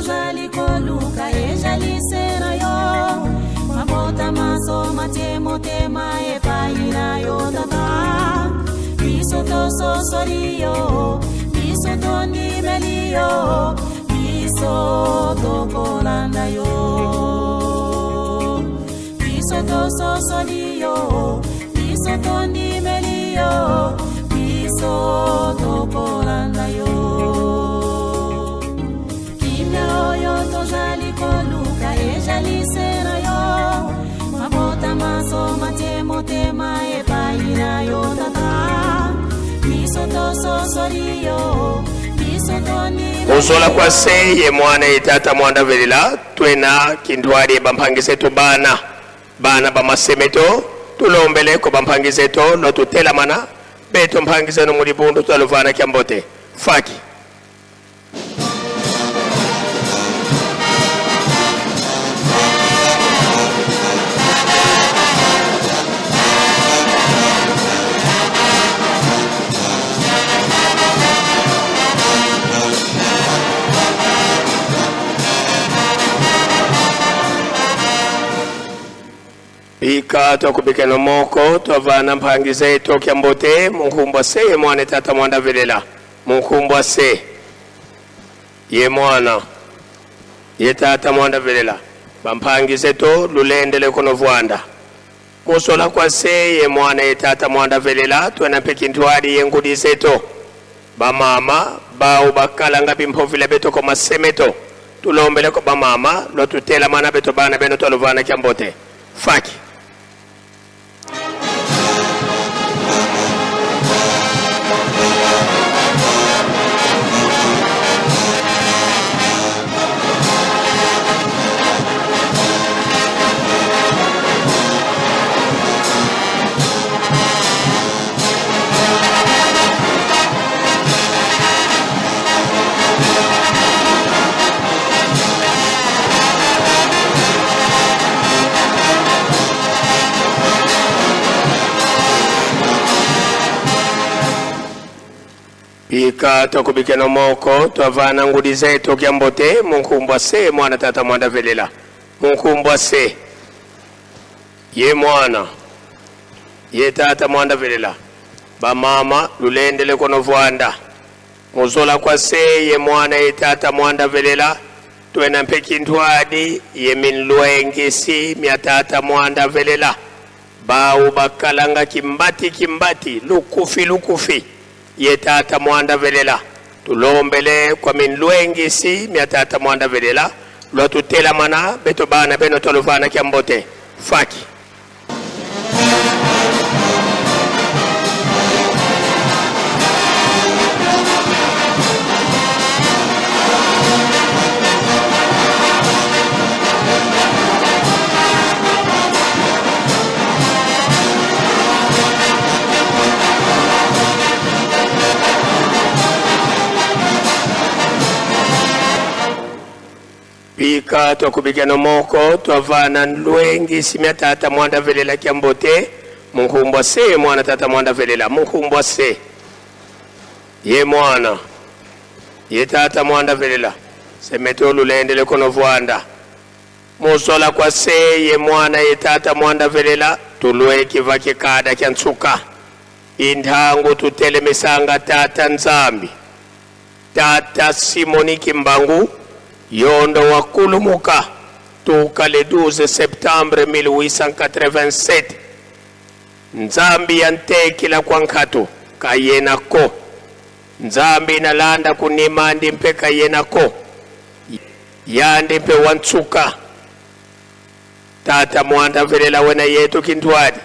tozali koluka ezali se na yo. Mabota maso matie motema epai na yo tata. Biso tososoli yo, biso tondimeli yo, biso tokolanda yo. Biso tososoli yo, biso tondimeli yo, biso tokolanda yo. Kimia oyo tozali koluka ezali se na yo. Mabota maso matie motema epai na yo tata. Biso tososoli yo, biso tondimeli Kuzola kwa se ye mwana ye tata mwanda velela twena kindwali bampangizeto bana bana bamasemeto tulombeleko bampangizeto lotutelamana beto mpangizeno mulibundu twaluvana kyambote faki. Pika twakubikeno moko twavana mphangizeto kyambote munkumbwa se ye mwana tata mwanda velela munkumbwa se ye mwana ye tata mwanda velela bamphangizeto lulendele kono vwanda musola kwa se ye mwana ye tata mwanda velela twena mpekintwali ye ngudizeto bamama bawu bakalanga bimphovila beto ko masemeto tulombeleko bamama lwatutelamana beto bana beno twaluvana kyambote faki. Pika twakubikeno moko twavana ngudi zetu kyambote munkumbwa se mwana tata mwanda velela munkumbwa se ye mwana ye tata mwanda velela bamama lulendele kono vwanda muzola kwa se ye mwana ye tata mwanda velela twena mpekintwadi ye minlwengisi mya tata mwanda velela bawu bakalanga kimbati kimbati lukufi lukufi ye tata mwanda velela tulombele kwa minlwengisi mya tata mwanda velela lwatutelamana beto bana beno twaluvana kyambote faki. Pika twakubikeno moko twavana nlwengi simya tata mwanda velela kyambote munkumbwa se mwana tata mwanda velela munkumbwa se ye mwana ye tata mwanda velela semeto lulendele kono vwanda musola kwa se ye mwana ye tata mwanda velela tulweki vakikada kya ntsuka inthangu tutelemisanga tata nzambi Tata Simoni Kimbangu yondo wa kulumuka tuka le 12 septembre 1887 Nzambi ya ntekila kwa nkhatu kayena ko Nzambi nalanda kunimandi mpe kayena ko yandi mpe wa ntsuka Tata mwanda velela wena yetu kintwadi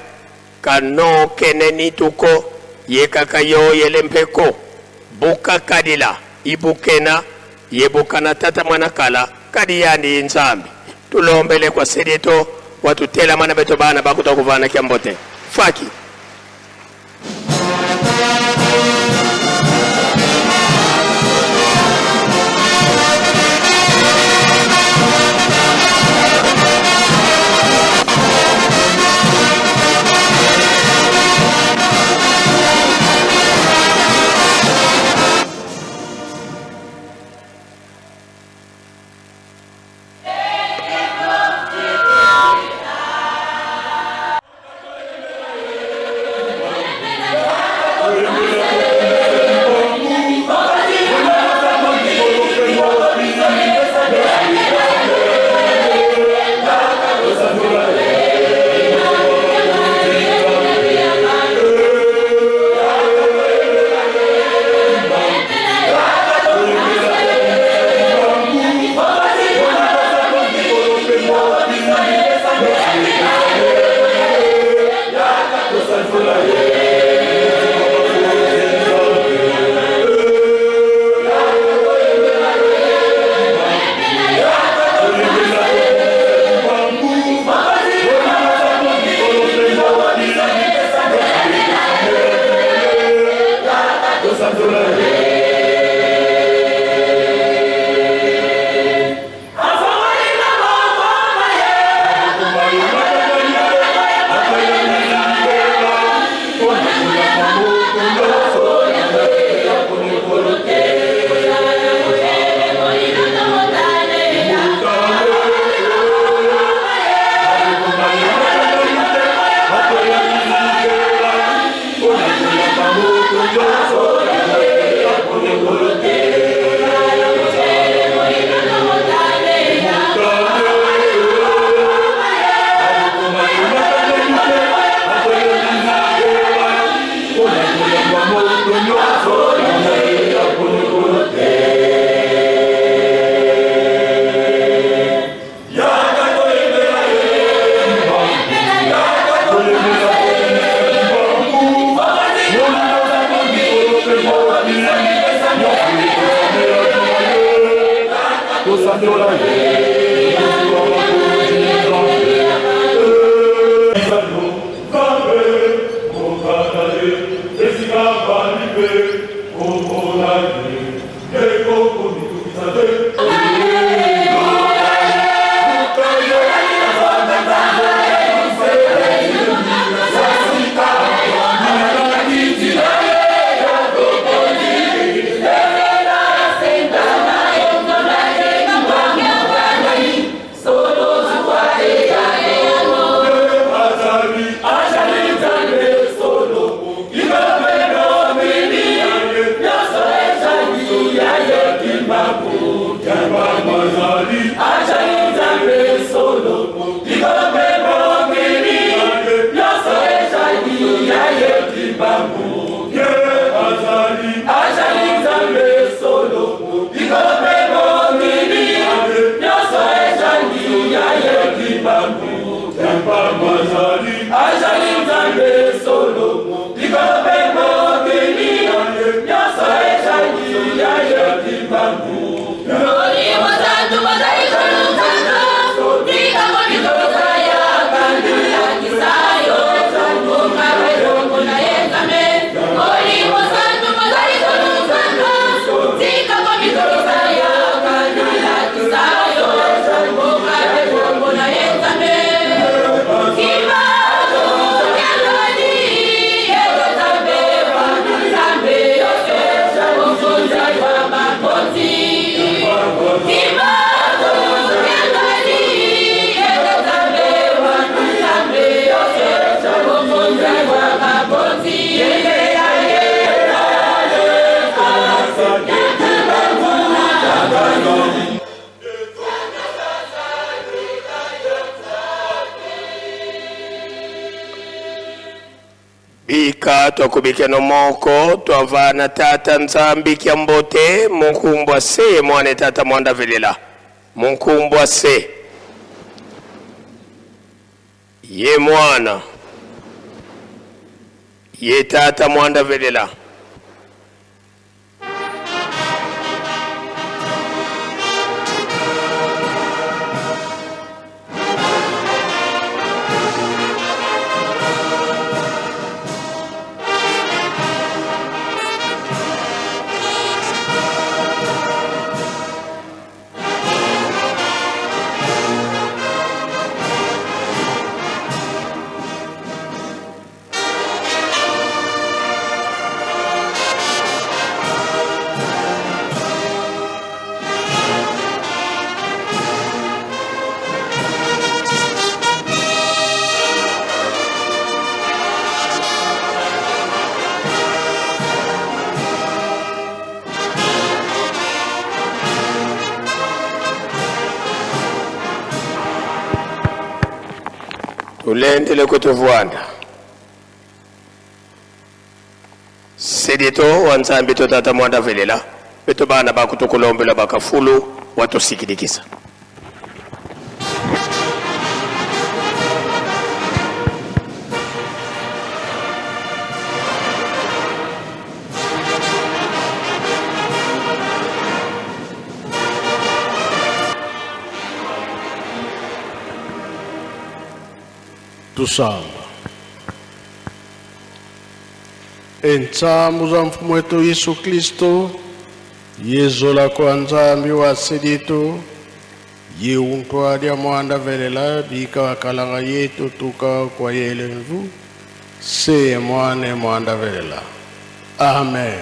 kano kene nituko yekaka yoyele mpeko buka kadila ibukena yebukana tata mwana kala kadi yandi nzambi tulombele kwa sedito watutela mana beto bana bakuta kuvana kyambote faki. Bika twakubikeno moko twavana tata Nzambi kya mbote munkumbwa se mwana tata mwanda velela munkumbwa se ye mwana ye tata mwanda velela. Tulendele kutuvuanda sedito wa Nzambi to tata mwanda velela beto bana bakutukulombela bakafulu watusikilikisa. Tusamba. Entsambu za mfumo wetu Yesu Kristo yezola kwa Nzambi wa seditu yeuntwa lya mwanda velela bika wakalanga yetu tuka kwa yelemvu se mwane mwanda velela. Amen.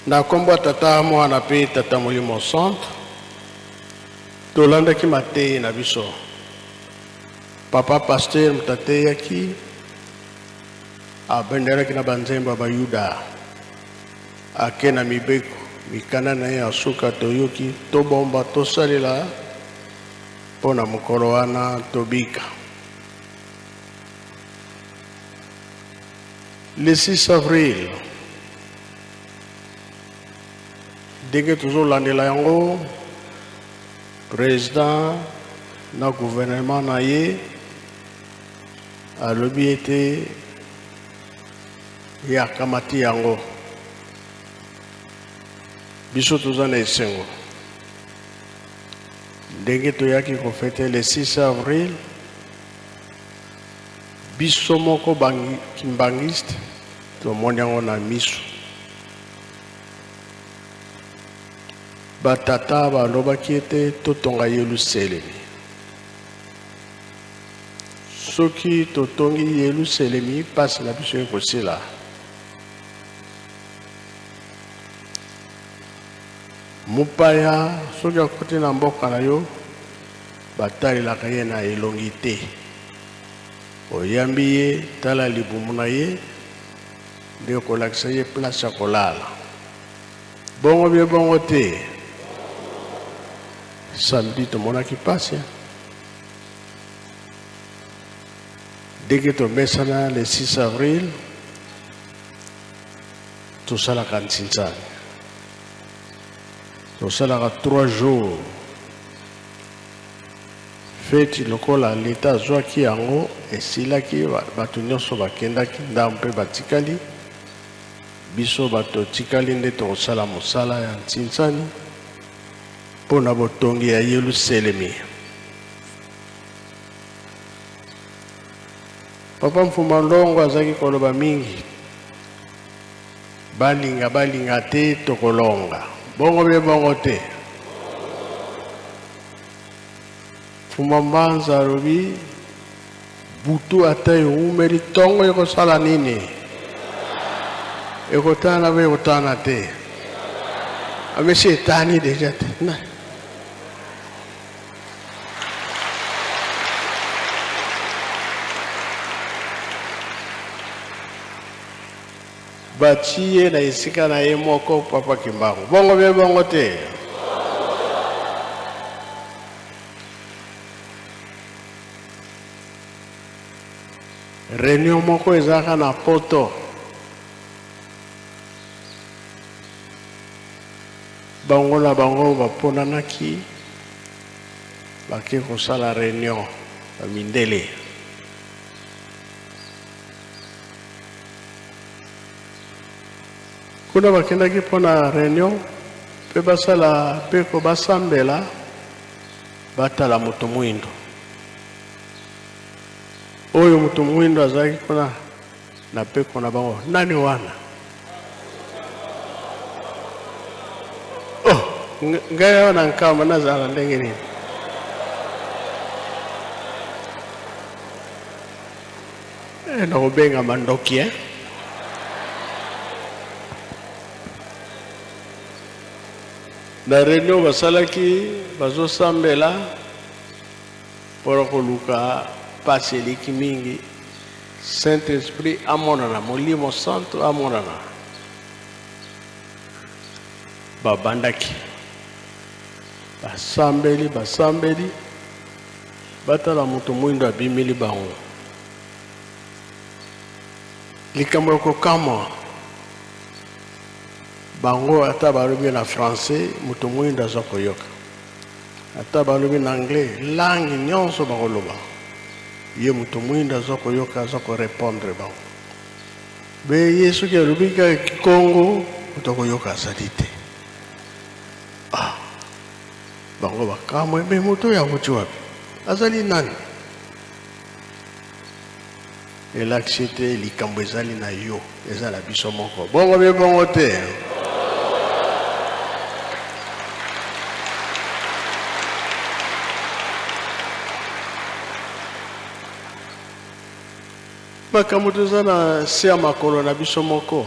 Na kombo ya Tata, Mwana mpe Tata Molimo Santu, tolandaki mateyi na biso. Papa Pasteur moto ateyaki, abendelaki na banzembo ya Bayuda, ake na mibeko mikanda na ye ya suka toyoki, tobomba, tosalela mpo na mokolo wana tobika. Le 6 avril, ndenge tozolandela yango, président na gouvernement na ye alobi ete Ye akamati yango. Biso toza na esengo ndenge toyaki kofete le 6 avril. Biso moko Kimbanguiste tomoni yango na miso. Batata balobaki ete totonga Yelusalemi. Soki totongi Yelusalemi, mpasi na biso ekosila. Mopaya soki akoti na mboka na yo, batalelaka ye na elongi te. Oyambi ye, tala libumu na ye nde okolakisa ye place ya kolala. Bongo bie bongo te. Samedi tomonaki pasi. Ndenge tomesana le 6 avril tosalaka nsinzani. Tosalaka 3 jours. Feti lokola leta azwaki yango esilaki, bato nyonso bakendaki ndambo mpe batikali. Biso bato totikali nde tokosala mosala ya nsinsani mpo na botongi ya Yelusalemi. Papa Mfuma Ndongo azalaki koloba mingi, balinga balinga te tokolonga. Bongo bie bongo te. Mfuma Mbanza alobi butu ata ewumeli ntongo ekosala nini? Ekotana mpe ekotana te. Amesi etani deja te. Batie ye na esika na ye moko Papa Kimbangu. Bongo be bongo te. Réunion moko ezalaka na poto. Bango na bango baponanaki bake kosala réunion ba mindele. Kuna bakendaki mpo na reunion mpe basala mpe ko basambela batala moto mwindo oyo moto mwindo azalaki kuna na peko na bango nani wana oh ngai awa na nkamba nazala ndenge nini Eh, nakobengama ndoki eh? Na reunion basalaki bazosambela mpona koluka mpasi eleki mingi, Saint Esprit amonana, Molimo Santu amonana. Babandaki basambeli basambeli, batala moto mwindo abimeli bango. Likambo ya kokamwa, bango ata balobi na français, moto mwindo aza koyoka, ata balobi na anglais, langue nyonso bakoloba, ye moto mwindo aza koyoka, aza korepondre bango. Be ye soki alobi kaka kikongo, moto akoyoka azali te. Ah, bango bakamwe, me moto oyo awuti wapi? Azali nani? Elakisi ete likambo ezali na yo, eza na biso moko. Bongo be bongo te. Makambo toza na se ya makolo na biso moko,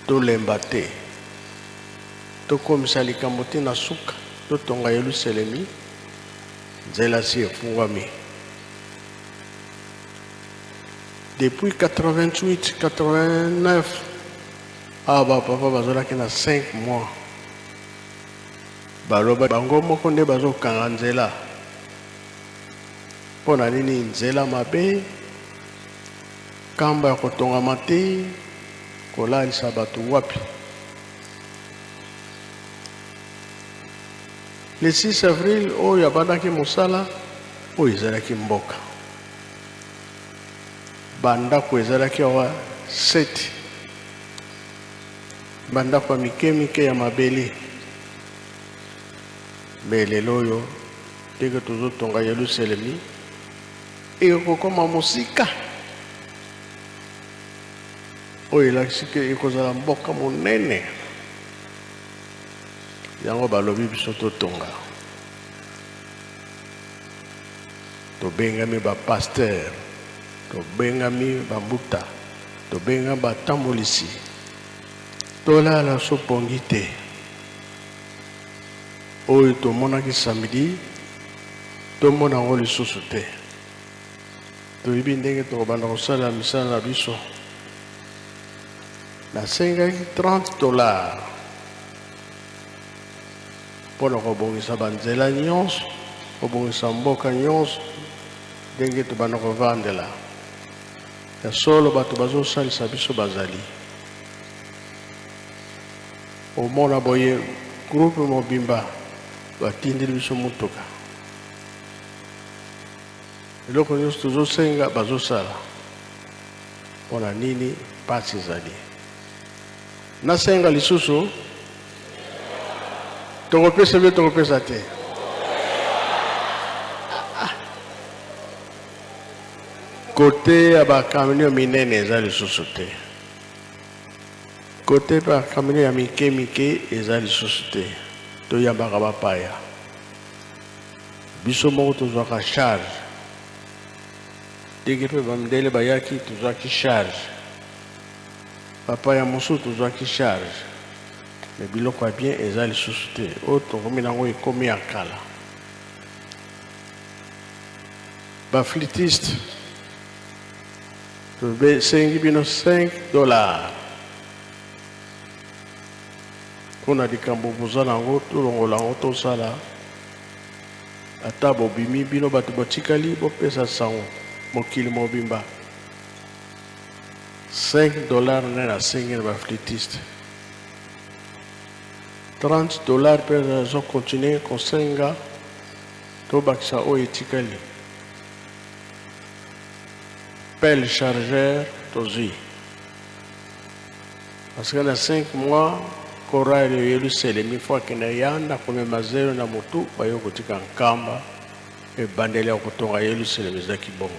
tolemba te, tokomisa likambo te na suka, totonga Yelusalemi. Nzela si efungwami. Depuis 88, 89, awa ba papa bazalaki na 5 mois. Baloba bango moko nde bazokanga nzela. Mpo na nini nzela mabe? Kamba ya kotongama te, kolalisa bato wapi? Le 6 avril oyo abandaki mosala oyo ezalaki mboka. Bandako ezalaki awa 7 bandako ya mike mike ya mabele. Me lelo oyo ndenge tozotonga Yelusalemi ekokoma mosika, oyo elakisi ke ekozala mboka monene. Yango balobi biso totonga. Tobengami ba pasteur, tobengami ba mbuta, tobengami batambolisi. Tolala so pongi te. Oyo tomonaki samedi, tomona yango lisusu te. Toyebi ndenge tokobanda kosala misala na biso. Nasengaki 30 dollars mpo na kobongisa banzela nyonso, kobongisa mboka nyonso ndenge tobanda kovandela. Ya solo bato bazosalisa biso bazali. Omona boye groupe mobimba batindeli biso motuka. Eloko nyonso tozosenga bazosala. Mpo na nini mpasi ezali? Nasenga lisusu, tokopesa mpe tokopesa te. Kote ya bakamio minene eza lisusu te, kote bakamio ya mike mike eza lisusu te. Toyambaka bapaya, biso moko tozwaka charge. Ndenge mpe bamindele bayaki, tozwaki charge. Bapaya mosusu tozwaki charge, me biloko ya bien eza lisusu te. Oyo tokomi nango ekomi ya kala. Ba flûtiste, tosengi bino 5 dollars mpona likambo boza nango, tolongola yango tosala. Ata bobimi bino bato botikali, bopesa sango mokili mobimba. 5 dollars nde nasengi na ba flûtiste, 30 dollars mpe nazo continuer kosenga tobakisa oyo etikali. Pelle chargeur tozwi parce que na 5 mois chorale ya Yelusalemi fo akende yanda komema zelo na motu, bayo kotika Nkamba. Ebandeli ya kotonga Yelusalemi ezalaki bongo.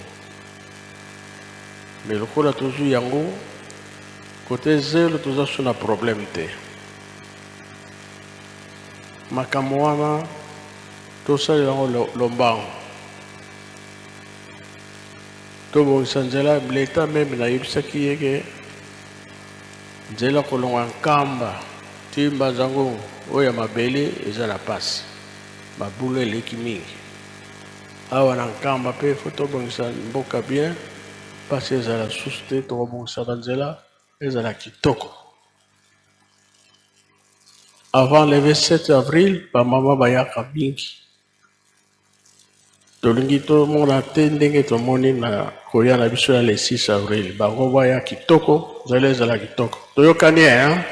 Mais lokola tozwi yango kote zelo, toza su na problème te. Makambo wana tosalela yango lombango, tobongisa nzela. Leta meme nayebisaki ye ke nzela kolongwa Nkamba ti Mbanza-Ngungu oyo ya mabele eza na pasi, mabulu eleki mingi. Awa na Nkamba mpe fo tobongisa mboka bien, pasi ezala susu te. Tokobongisa banzela ezala kitoko. Avant le 27 avril, bamama bayaka mingi. Tolingi tomona te ndenge tomoni na koya na biso ya le 6 avril. Bango baya kitoko, nzela ezala kitoko. Toyokani, hein?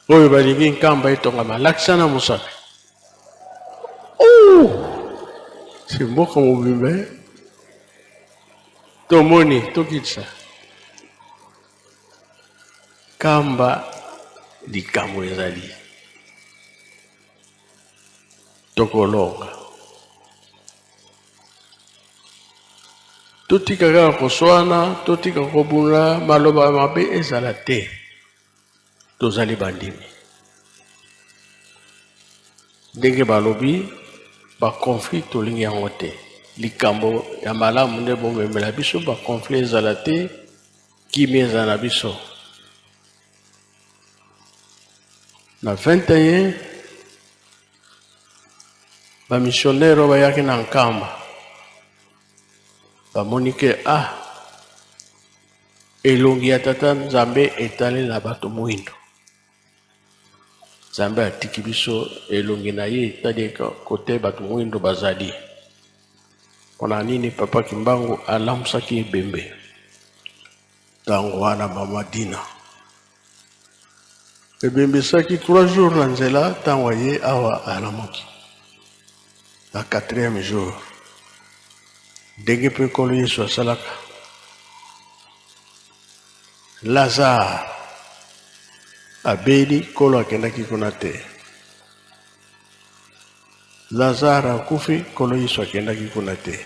Oyo balingi Nkamba etongama, lakisa na mosapi. Si mboka mobimba eh? Tomoni tokitisa Nkamba, likambo ezali tokolonga. Totika kaka koswana, totika kobunda, maloba mabe ezala te. Tozali bandimi. Ndenge balobi ba conflit tolingi yango te. Likambo ya malamu nde bomemela biso, ba conflit ezala te, kimia ezala na biso. Na 21 ba missionnaire oyo bayaki na Nkamba bamoni ke ah, elongi ya tata Nzambe etali na bato mwindo. Nzambe atiki biso elongi na ye etali kote bato mwindo bazali. Mpona nini Papa Kimbangu alamusaki ebembe ntango wana? Mama Dina ebembisaki 3 jours na nzela. Ntango aye awa, alamuki na quatrième jour. Ndenge mpe Nkolo Yesu asalaka. Lazare abeli, Nkolo akendaki kuna te. Lazare akufi, Nkolo Yesu akendaki kuna te.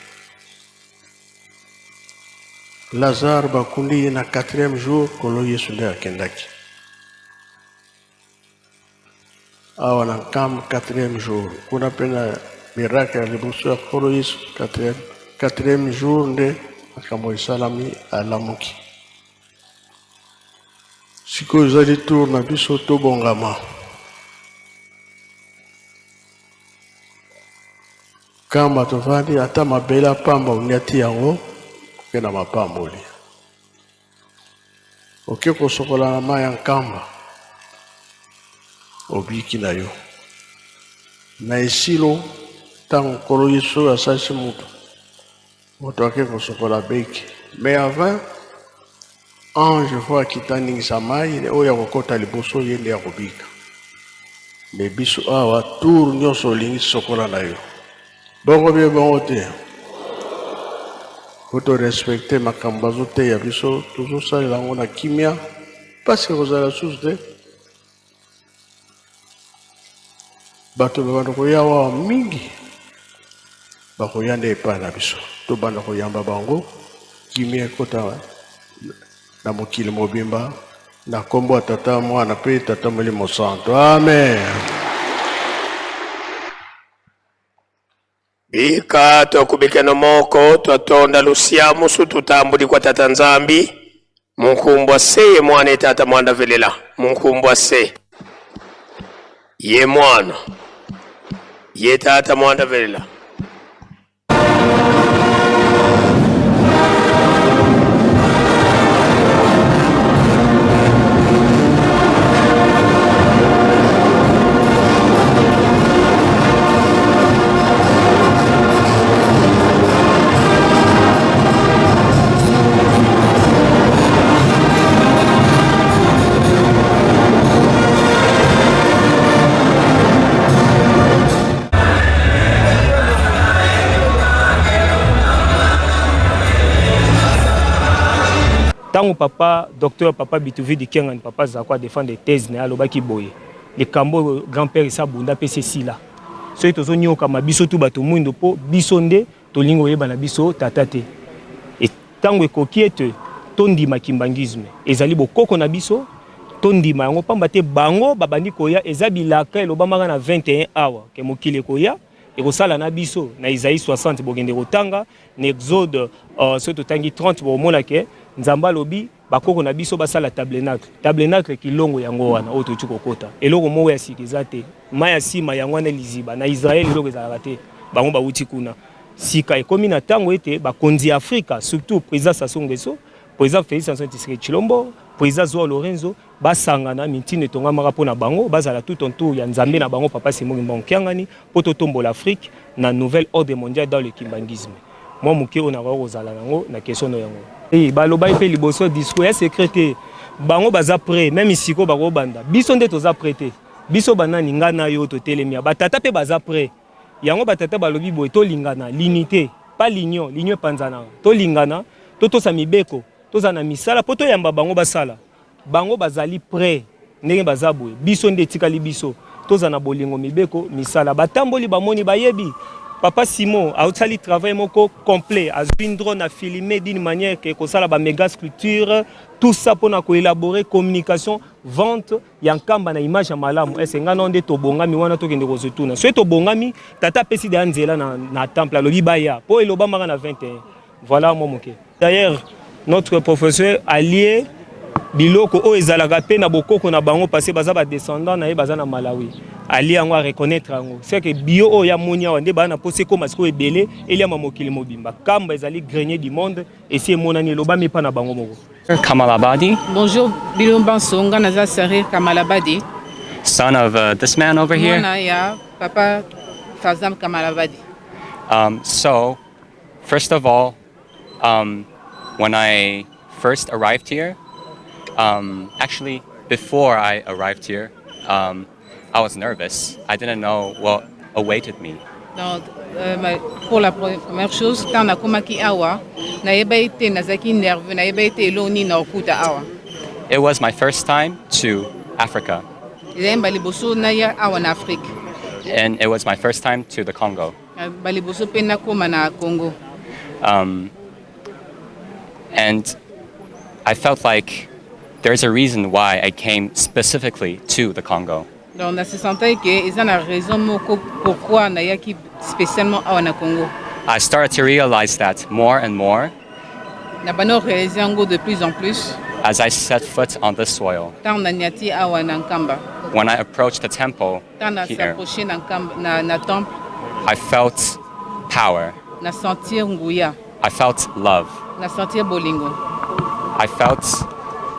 Lazare bakundi ye na quatrième jour, Nkolo Yesu nde akendaki. Awa na Nkam quatrième jour, kuna mpe na miracle ya liboso ya Nkolo Yesu quatrième, quatrième jour nde makambo esalami, alamuki. Sikoyo ezali tour na biso tobongama. Kamba tovandi ata mabele apamba oniati yango oke na mapamboli. Oke kosokola na mai ya Nkamba obiki na yo. Na esilo ntango Nkolo Yesu oyo asalisi moto, moto ake kosokola abeki. Mais avant ange fo akita aningisa mai oyo akokota liboso ye nde akobika. Me biso awa tour nyonso olingi sokola na yo. Bongo bie bongo te. Po to respecter makambo bazoteya biso, tozosalela yango na kimia, mpasi ekozala susu te. Bato babanda koya awa mingi, bakoya nde epai na biso, tobanda koyamba bango, kimia ekota na mokili mobimba, na nkombo ya Tata, Mwana mpe Tata Molimo Santo. Amen. Bika twakubikeno moko twatonda lusiamusu tutambuli kwa tata Nzambi munkumbwa se ye mwana ye tata mwanda velela munkumbwa se ye mwana ye tata mwanda velela. Ntango papa docteur papa Bituvidi Kiangani papa Zako a defendre thèse na ye alobaki boye likambo oyo grand père esi abunda mpe esi esila soki tozonyokama biso tu bato mwindo mpo biso nde tolingi koyeba na biso tata te ntango ekoki ete tondima kimbanguisme ezali bokoko na biso tondima yango pamba te bango babandi koya eza bilaka elobamaka na 21 awa ke mokili ekoya ekosala na biso na Isaïe 60 bokende kotanga na Exode uh, soki totangi 30 bokomona ke Nzambe alobi bakoko na biso basala tabernacle. Tabernacle kilongo yango wana oyo toki kokota. Eloko moko ya sika eza te. Mai ya sima yango wana liziba. Na Israël eloko ezalaka te. Bango bawuti kuna. Sika ekomi na tango ete bakonzi ya Afrika surtout président Sassou Nguesso, président Félix Antoine Tshisekedi Tshilombo, président Joao Lorenzo basangana mitindo etongamaka mpo na bango bazala tout autour ya Nzambe na bango Papa Simon Kimbangu Kiangani mpo totombola Afrique na nouvel ordre mondial dans le kimbanguisme. Mwa moke oyo nakoki kozala nango na question no yango. Eh, balobaki mpe liboso discours ya secret te. Bango baza prêt, même siko bakobanda. Biso nde toza prêt te. Biso banani nga na yo totelemi. Batata mpe baza prêt. Yango batata balobi boye tolingana, l'unité, pas l'union, l'union epanzanaka. Tolingana, totosa mibeko, tozala na misala mpo toyamba bango basala. Bango bazali près ndenge baza boye, biso nde etikali biso tozala na bolingo, mibeko, misala. Batamboli bamoni bayebi Papa Simon aosali travail moko complet, azwi drone a filmer d'une manière que kosala ba méga sculpture, tout ça pona ko élaborer communication, vente ya Nkamba na image ya malamu. Est-ce nga nde tobongami wana tokende kozotuna. Soki tobongami, tata apesi deja nzela na, na temple alobi baya po elobamaka na 21. Voilà moi moke. D'ailleurs, notre professeur allié biloko oyo ezalaka mpe na bokoko na bango parce baza ba descendant na ye baza na Malawi. Allié yango a reconnaître yango. C'est que bio oyo ya moni awa nde bana na posa ekoma sikoyo ebele eliama mokili mobimba. Kamba ezali grenier du monde esi emonani elobami epa na bango moko. Kamalabadi. Bonjour bino banso nga naza Sarir Kamalabadi. Son of this man over here. Mwana ya papa Fazam Kamalabadi. So first of all, when I first arrived here, actually before I arrived here, I was nervous. I didn't know what awaited me. Donc, Euh, pour la première chose, ntango nakomaki awa, nayebaki te, nazalaki nerveux, nayebaki te eloko nini nakokuta awa. It was my first time to Africa. Ezali mbala liboso naya awa na Afrique. And it was my first time to the Congo. Mbala liboso mpe nakóma na Congo. And I felt like there's a reason why I came specifically to the Congo. Donc na se sentaki ke eza na raison moko pourquoi nayaki spécialement awa na Congo. I started to realize that more and more Na bandi réaliser yango de plus en plus as I set foot on this soil. Ntango naniati awa na Nkamba. When I approached the temple Ntango na here, s'approche na, Nkamba, na temple, I felt power. Na sentir nguya. I felt love. Na sentir bolingo. I felt,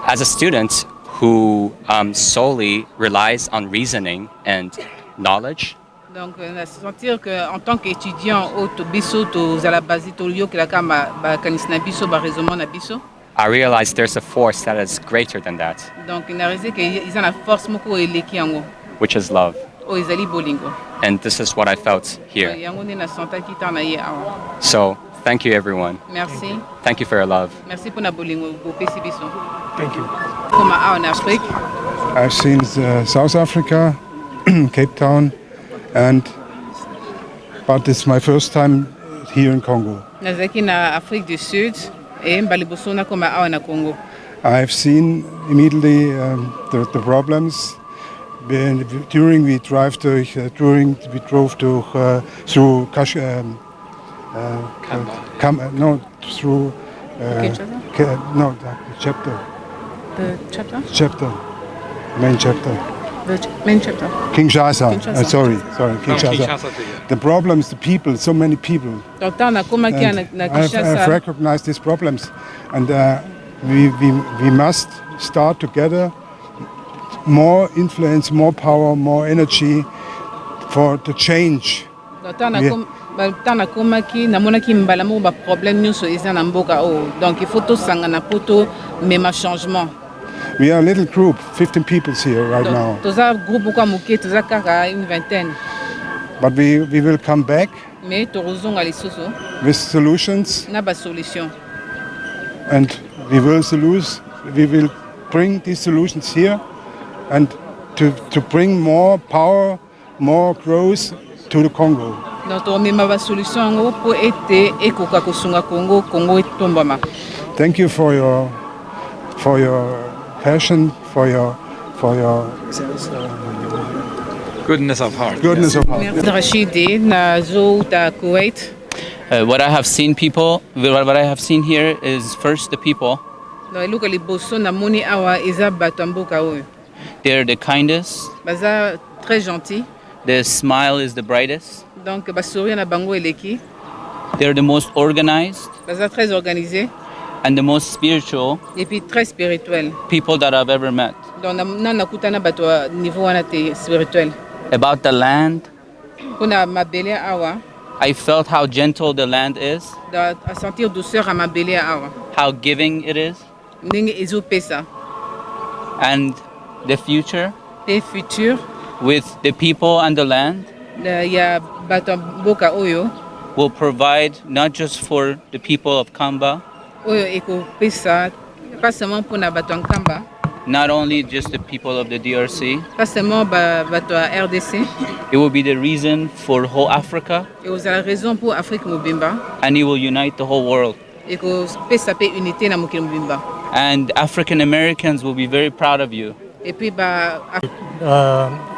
as a student who solely relies on reasoning and knowledge, Donc na sentir que en tant qu'étudiant oyo to biso tozala base toyokelaka makanisi na biso, baraisonnement na biso, I realized there's a force that is greater than that, donc na réalise ke eza na force moko oyo eleki yango, which is love. Oyo ezali bolingo. And this is what I felt here. Yango nde nasentaki ntango na ye awa. So thank you, everyone. Merci. Thank you for your love. Merci mpona bolingo bopesi biso. Thank you. Koma awa na Afrique. I've seen South Africa, Cape Town, and but it's my first time here in Congo. Nazalaki na Afrique du Sud e mbala liboso nakoma awa na Congo. I've seen immediately the problems. During we drive to, during we drove to through Kash, Kam, no, through Kinshasa? No, the chapter. The chapter. Chapter, main chapter. The main chapter. Kinshasa. Kinshasa. Sorry, Kinshasa. Kinshasa to here. The problems, the people, so many people. Donc ntango nakomaki And na I've Kinshasa, recognized these problems, and we must start together. More influence, more power, more energy for the change. Donc ntango nakomaki, namonaki mbala moko baproblème nyonso eza na mboka oyo, donc il faut tosangana mpo tomema changement. We are a little group, 15 people here right Donc, now, toza groupe moko ya moke, toza kaka une vingtaine. But we will come back Mais tokozonga lisusu with solutions, na basolution. And we will bring these solutions here, and to bring more power, more growth to the Congo. Donc tokomema basolution yango mpo ete ekoka kosunga Congo, Congo etombama. Thank you for your passion, for your Goodness of heart. Goodness of heart. Merci. Rachidi, nazouta Kuwait. What I have seen people, what I have seen here is first the people. Donc eloko liboso namoni awa eza bato ya mboka oyo. They're the kindest. Baza très gentil. Their smile is the brightest. Donc basourire na bango eleki. They're the most organized Baza très organisé and the most spiritual et puis très spirituel people that I've ever met. Donc na nakutana bato ya niveau wana te, spirituel. About the land, Mpona mabele awa, I felt how gentle the land is, donc asentir douceur ya mabele ya awa, how giving it is, ndenge ezopesa, and the future mpe futur with the people and the land ya bato ya mboka oyo will provide not just for the people of Kamba, oyo ekopesa pas seulement mpona bato ya Nkamba, not only just the people of the DRC, pas seulement bato ya RDC, it will be the reason for whole Africa ekozala raison mpo Afrique mobimba, and it will unite the whole world. Ekopesa mpe unité na mokili mobimba. And African Americans will be very proud of you. Et puis ba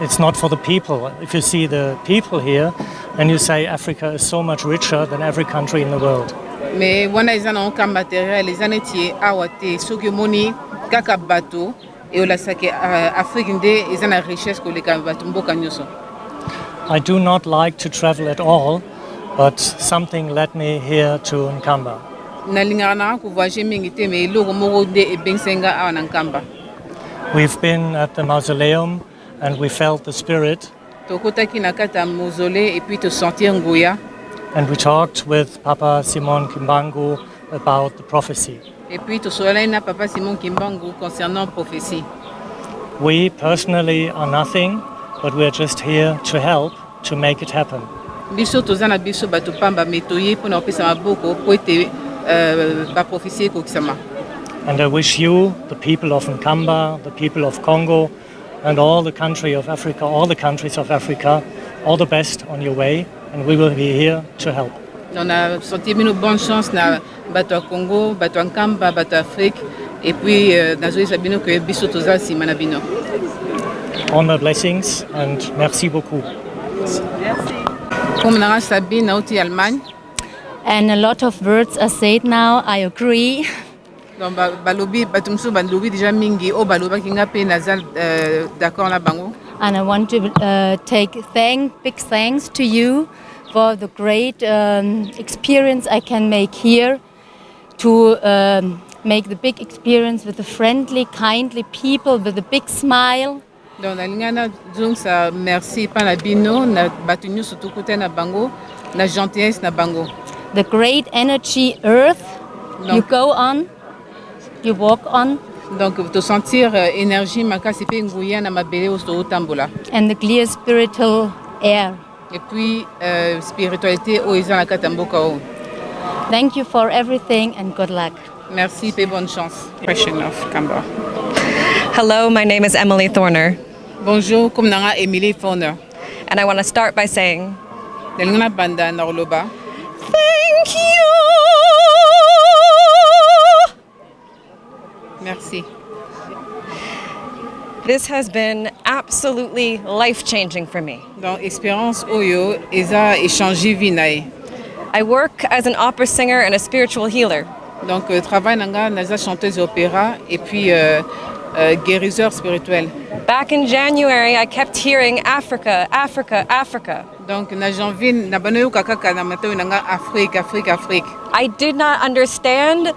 It's not for the people. If you see the people here, then you say Africa is so much richer than every country in the world. Mais wana eza nango ka matériel, eza neti awa te. Soki omoni kaka bato, eolasaki Afrique nde eza na richesse koleka bato mboka nyonso. I do not like to travel at all, but something led me here to Nkamba. Nalingaka nanga kovoyage mingi te, mais eloko moko nde ebengisai nga awa na Nkamba. We've been at the mausoleum and we felt the spirit, Tokotaki na kati ya mausolée et puis tosentir nguya, and we talked with Papa Simon Kimbangu about the prophecy. Et puis tosololaki na Papa Simon Kimbangu concernant prophétie. We personally are nothing, but we're just here to help to make it happen. Biso toza na biso bato pamba mais toye mpo na kopesa maboko mpo ete euh, ba prophetie ekokisama. And I wish you, the people of Nkamba, the people of Congo, and all the country of Africa, all the countries of Africa, all the best on your way, and we will be here to help. Donc na sentir bino bonne chance na bato ya Congo, bato ya Nkamba, bato ya Afrique et puis euh, nazoyebisa bino que biso toza nsima na bino. All my blessings and merci beaucoup. Merci. Kombo na nga Sabine nauti Allemagne. And a lot of words are said now. I agree. Donc balobi bato mosusu balobi deja mingi oyo balobaki nga mpe naza euh, d'accord na bango. And I want to uh, take thank, big thanks to you for the great um, experience I can make here to um, make the big experience with the friendly, kindly people with a big smile. Donc nalinga nazongisa merci epai na bino na bato nyonso tokutani na bango na gentillesse na bango. The great energy earth Donc, you go on, you walk on. Donc to sentir euh, énergie makasi mpe nguya na mabele oyo tozotambola. And the clear spiritual air. Et puis euh, spiritualité oyo eza na kati ya mboka oyo. Thank you for everything and good luck. Merci et bonne chance. Question of Kamba. Hello, my name is Emily Thorner. Bonjour, kombo na nga Emily Thorner. And I want to start by saying Nalingi nabanda na koloba Thank you. Merci. This has been absolutely life-changing for me. Donc expérience oyo eza échanger vie na ye. I work as an opera singer and a spiritual healer. Donc euh, travail na nga naza chanteuse opéra et puis euh, euh, guérisseur spirituel. Back in January, I kept hearing Africa, Africa, Africa. Donc na janvier na bano yoka kaka na matoyi na nga Afrique, Afrique, Afrique. I did not understand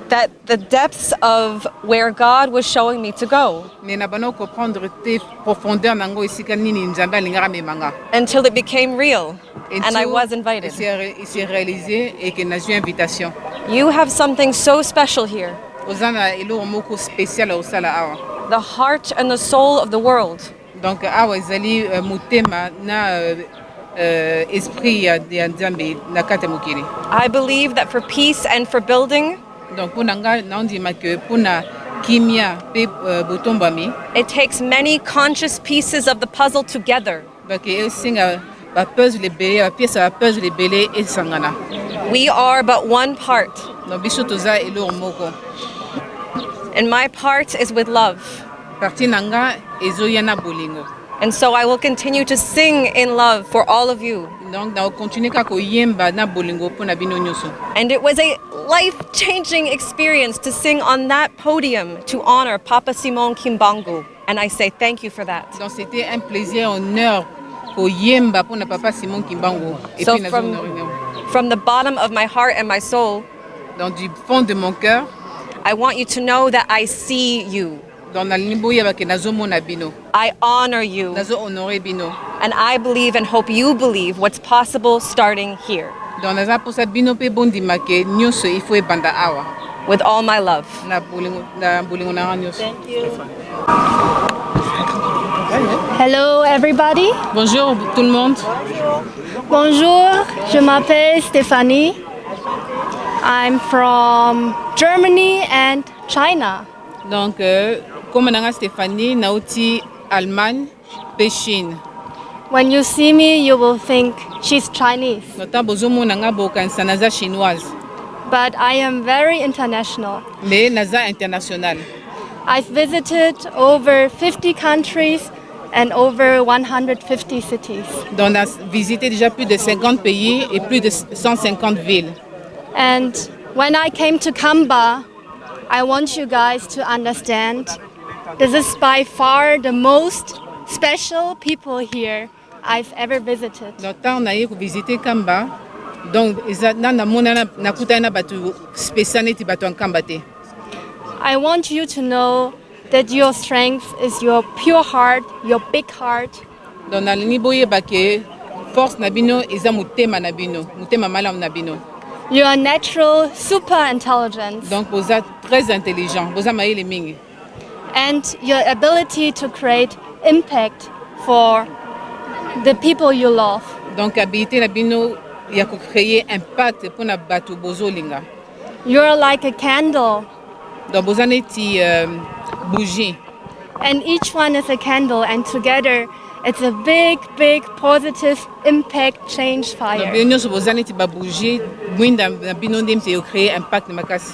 that the depths of where God was showing me to go. Mais na bano comprendre te profondeur nango esika nini Nzambe alingaka amema nga. Until it became real and I was invited. Il s'est réalisé et que nazwi invitation. You have something so special here. Oza na eloko moko spécial osala awa. The heart and the soul of the world. Donc awa ezali euh, motema na euh, euh, esprit ya, ya Nzambe na kati ya mokili. I believe that for peace and for building. Donc mpo na nga naondima ke mpo na kimia mpe euh, botombwami. It takes many conscious pieces of the puzzle together. Donc esenga ba puzzle ebele, ba pièces ya ba puzzle ebele esangana. We are but one part. Donc biso toza eloko moko. And my part is with love. Partie na nga ezoya na bolingo. And so I will continue to sing in love for all of you. Donc na continuer kaka koyemba na bolingo mpo na bino nyonso. And it was a life-changing experience to sing on that podium to honor Papa Simon Kimbangu. And I say thank you for that. Donc c'était un plaisir, honneur koyemba mpo na Papa Simon Kimbangu. Et So puis from, from the bottom of my heart and my soul, donc du fond de mon cœur, I want you to know that I see you. Donc nalingi boyeba ke nazomona bino. I honor you. Nazo honorer bino. And I believe and hope you believe what's possible starting here. Donc naza posa bino mpe bondima ke nyonso il faut ebanda awa. With all my love. Na bolingo na bolingo na nga nyonso. Thank you. Hello everybody. Bonjour tout le monde. Bonjour, je m'appelle Stéphanie. I'm from Germany and China. Donc euh, kombo na nga Stéphanie nauti Allemagne mpe Chine. When you see me, you will think she's Chinese. Donc ntango bozomona nga bokanisa naza chinoise. But I am very international. Mais naza international. I've visited over 50 countries and over 150 cities. Donc on a visité déjà plus de 50 pays et plus de 150 villes. And when I came to Kamba, I want you guys to understand this is by far the most special people here I've ever visited. Donc ntango naye kovisite Kamba, donc eza na namona nakutani na bato spécial neti bato ya Nkamba te. I want you to know that your strength is your pure heart, your big heart. Donc nalingi boyeba ke force na bino eza motema na bino, motema malamu na bino. Your natural super intelligence. Donc boza très intelligent, boza mayele mingi. And your ability to create impact for the people you love. Donc habilité na bino ya ko créer impact mpona bato bozolinga. You're like a candle. Donc boza neti bougie. And each one is a candle, and together it's a big, big positive impact change Donc fire. bino nyonso boza neti ba bougie, mwinda na bino nde mte créer impact makasi.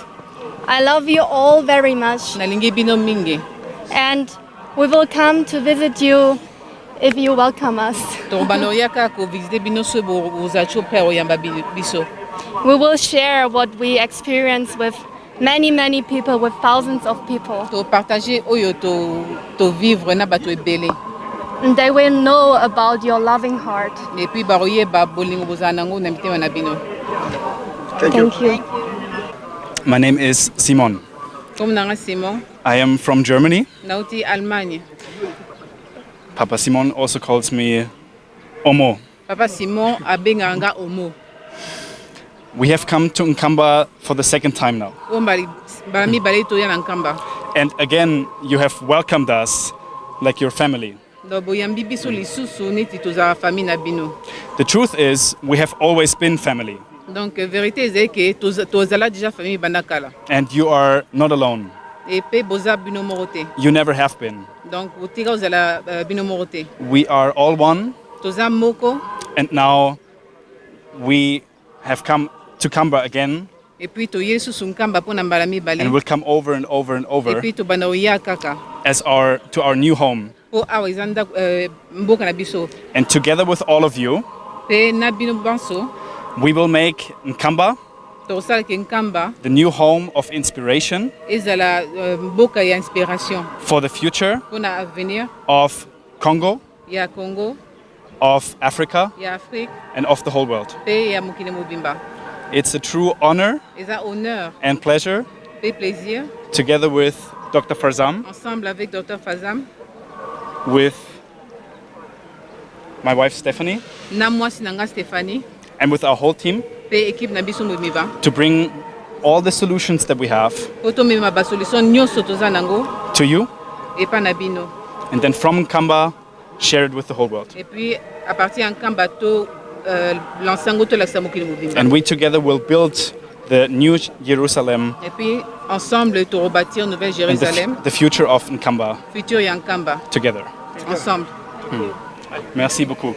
I love you all very much. Nalingi bino mingi. And we will come to visit you if you welcome us. Tokobanda koyaka kovisite bino soki bozala tio prêt koyamba biso. We will share what we experience with many, many people, with thousands of people. Topartage oyo to, to vivre na bato ebele. And they will know about your loving heart. Et puis bakoyeba bolingo bozala nango na mitema na bino. Thank you. Thank you. My name is Simon. Kombo na nga Simon. I am from Germany. Nauti Allemagne. Papa Simon also calls me Omo. Papa Simon abengaka nga Omo. We have come to Nkamba for the second time now. Oyo mbala mibale toya na Nkamba. And again, you have welcomed us like your family. Donc boyambi biso lisusu neti tozala famille na bino. The truth is, we have always been family. Donc vérité ezali ke tozala déjà famille banda kala. And you are not alone. Et pe boza bino moko te. You never have been. Donc botika kozala bino moko te. We are all one. Toza moko. And now we have come to Kamba again. Et puis toye lisusu Nkamba mpona mbala mibale. And we'll come over and over and over. Et puis tobanda koya kaka. As our to our new home. Po awa eza ndako mboka na biso. And together with all of you, Pe na bino banso, we will make Nkamba tokosalaka Nkamba the new home of inspiration ezala mboka ya inspiration for the future mpona avenir of Congo, ya Congo, of Africa, ya Afrique, and of the whole world. Pe ya mokili mobimba. It's a true honor Eza honneur and pleasure, pe plaisir, together with Dr. Farzam, ensemble avec Dr Fazam, with my wife Stephanie, na mwasi na nga Stephanie, and with our whole team, pe équipe na biso mobimba, to bring all the solutions that we have po tomema basolution nyonso toza nango to you, epa na bino. and then from Nkamba, share it with the whole world. Et puis à partir ya Nkamba to lance yango, tolakisa mokili mobimba. And we together will build the new Jerusalem Et puis ensemble tokobâtir nouvelle and Jérusalem, the future of Nkamba futur ya Nkamba together. Ensemble. Merci beaucoup.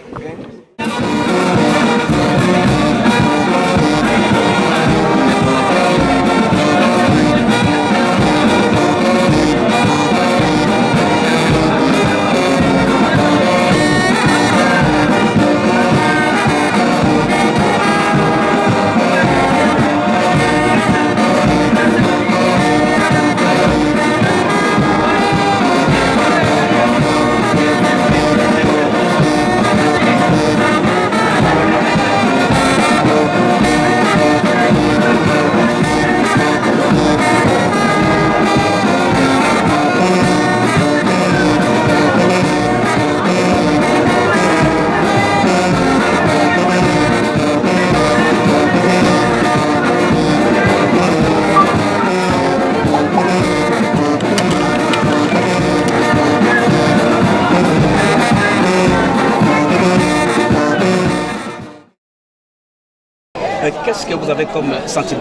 Qu'est-ce que vous avez comme sentiment?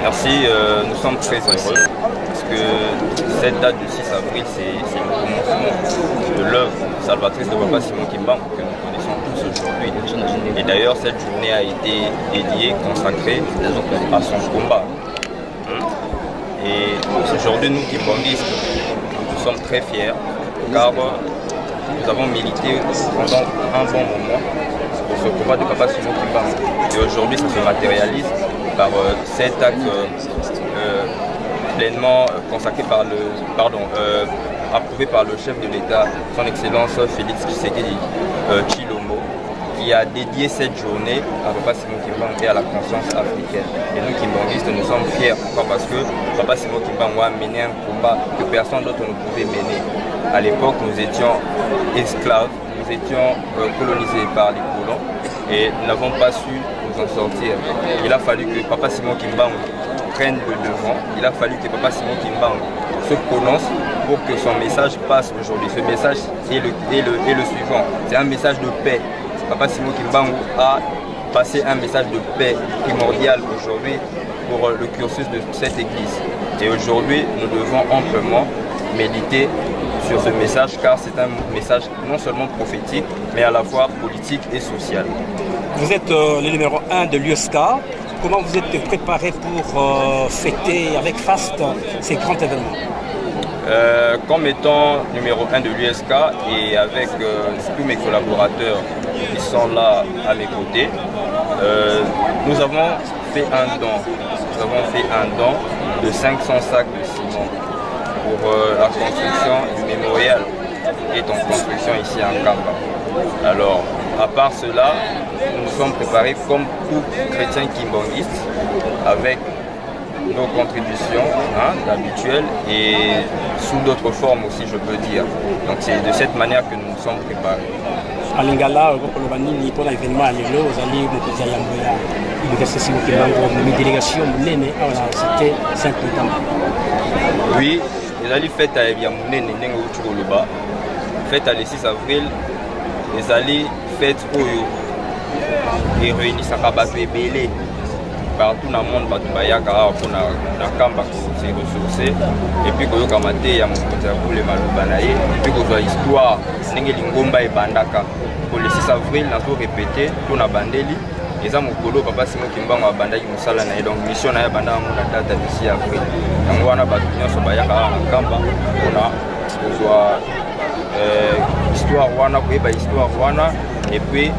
Merci, nous sommes très heureux parce que cette date du 6 avril, c'est le commencement de l'œuvre salvatrice de Papa Simon Kimbangu que nous connaissons tous aujourd'hui. Et d'ailleurs, cette journée a été dédiée, consacrée à son combat. Et aujourd'hui, nous, Kimbanguistes, nous sommes très fiers car nous avons milité pendant un bon moment pour ce combat de Papa Simon Kimbangu. Et aujourd'hui, ça se matérialise par cet acte pleinement consacré par le, pardon, approuvé par le chef de l'État, son Excellence Félix Tshisekedi Tshilombo, qui a dédié cette journée à Papa Simon Kimbangu et à la conscience africaine. Et nous, Kimbanguistes, nous sommes fiers. Pourquoi? Parce que Papa Simon Kimbangu a mené un combat que personne d'autre ne pouvait mener. À l'époque, nous étions esclaves, nous étions colonisés par les colons et nous n'avons pas su nous en sortir. Il a fallu que Papa Simon Kimbangu prenne le devant, il a fallu que Papa Simon Kimbangu se prononce pour que son message passe aujourd'hui. Ce message est le suivant. C'est un message de paix. Papa Simon Kimbangu a passé un message de paix primordial aujourd'hui pour le cursus de cette église. Et aujourd'hui, nous devons amplement méditer sur ce message car c'est un message non seulement prophétique, mais à la fois politique et social. Vous êtes euh, le numéro 1 de l'USK. Comment vous êtes préparé pour euh, fêter avec faste ces grands événements euh, comme étant numéro 1 de l'USK et avec euh, tous mes collaborateurs qui sont là à mes côtés, euh, nous avons fait un don. Nous avons fait un don de 500 sacs de ciment pour la construction du mémorial qui est en construction ici à Nkamba. Alors, à part cela, nous nous sommes préparés comme tout chrétien kimbangiste avec nos contributions hein, habituelles et sous d'autres formes aussi, je peux dire. Donc c'est de cette manière que nous nous sommes préparés. Na lingala okoloba nini mpona événement ya lelo ozali mokonzi ya yambo ya université Simon Kimbangu omemi délégation monene awa na cité Sainte Nkamba? Oui, ezali fête ya monene ndenge outi koloba. Fête ya le 6 avril ezali fête oyo eréunisaka bato ebele partout na monde. Bato bayaka awa mpona na Nkamba kose ressourcer et puis koyoka mateya ya mokonzi ya bule, maloba na ye, et puis kozwa histoire ndenge lingomba ebandaka. Po le 6 avril, nazo répéter to na bandeli, eza mokolo papa Simon Kimbangu abandaki mosala na ye, donc mission na ye abanda yango na date ya 6 avril. Yango wana bato nyonso bayaka awa na Nkamba mpona kozwa histoire wana, koyeba histoire wana et puis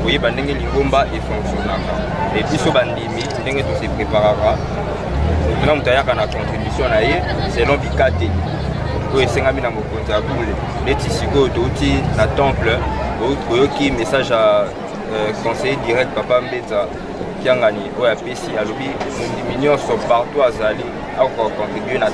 koyeba ndenge lingomba efonctionnaka. E biso bandimi, ndenge tose préparaka, moto na moto ayaka na contribution na ye selon bikateli oyo esengami na mokonzi ya bule. Neti sikoyo touti na temple, oyoki message ya conseiller direct papa Mbenza Kiangani oyo apesi, alobi mondimi nyonso partout azali akoka contribuer na 30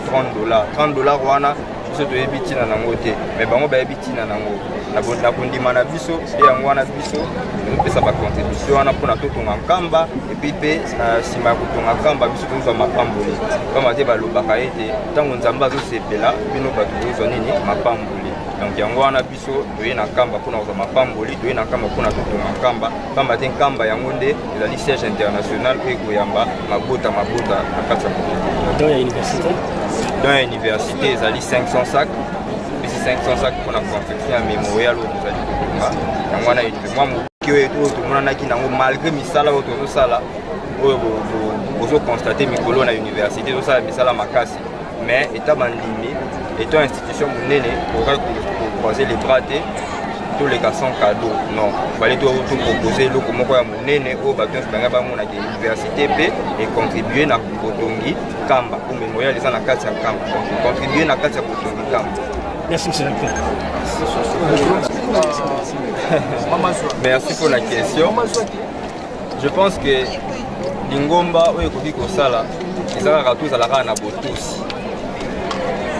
$. 30 $ wana, biso toyebi ntina nango te, mais bango bayebi ntina nango. Na kondima na biso nde yango wana biso tozopesa bacontribution wana mpona totonga Nkamba. Et puis mpe na nsima ya kotonga Nkamba, biso tozozwa mapamboli, pamba te balobaka ete ntango Nzambe azosepela bino bato, tozozwa nini? Mapamboli. Donc yango wana biso toye na Nkamba mpona kozwa mapamboli, toye na Nkamba mpona totonga Nkamba, pamba te Nkamba yango nde ezali siège international oyo ekoyamba mabota mabota na kati ya mokili. Don ya université? Don ya université ezali 500 sac. Pesi 500 sac mpona construction ya mémorial oyo tozali kotonga. Yango wana mwa moke oyo tomonanaki nango, malgré misala oyo tozosala, oyo bozoconstater mikolo na université, tozosala misala makasi, mais eta bandimi eto institution monene okaki kocroiser les bras te, toleka sans cadeau. Non, fallait topropose eloko moko ya monene oyo bato nyonso bangai bamonaka université mpe econtribue na botongi Nkamba, po mémorial eza na kati ya Nkamba, donc econtribue na kati ya botongi Nkamba. Merci, monsieur le recteur. Merci pour la question. Je pense que lingomba oyo ekoki kosala eza kaka tozala kaka na botosi,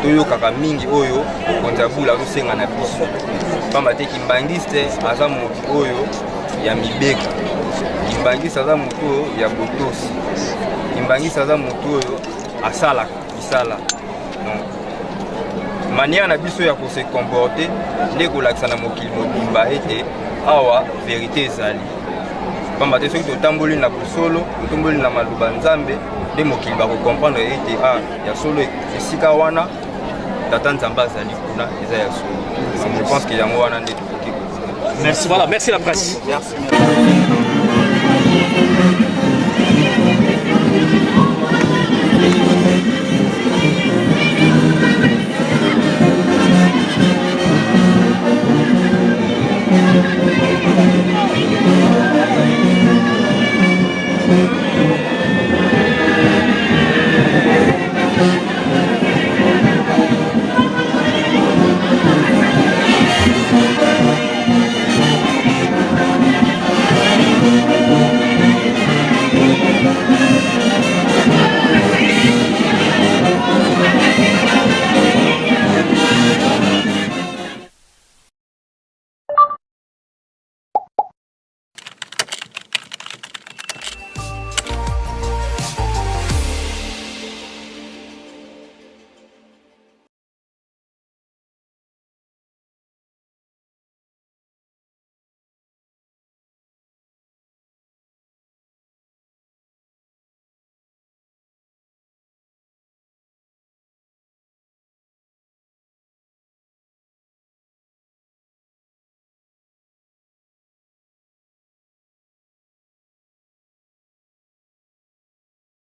toyokaka mingi oyo mokonzi ya bula azosenga na biso, pamba te kimbangiste aza motu oyo ya mibeko, kimbangiste aza motu oyo ya botosi, kimbangiste aza motu oyo asalaka misala. Donc manière na biso ya kose comporter nde kolakisa na mokili mobimba ete awa vérité ezali, pamba te soki totamboli na bosolo, totamboli na maloba Nzambe, nde mokili bakocomprendre ete ah, ya solo esika wana tata Nzambe azali kuna, eza ya solo. Je pense que yango wana nde tokoki. Merci, voilà, merci la presse. Merci.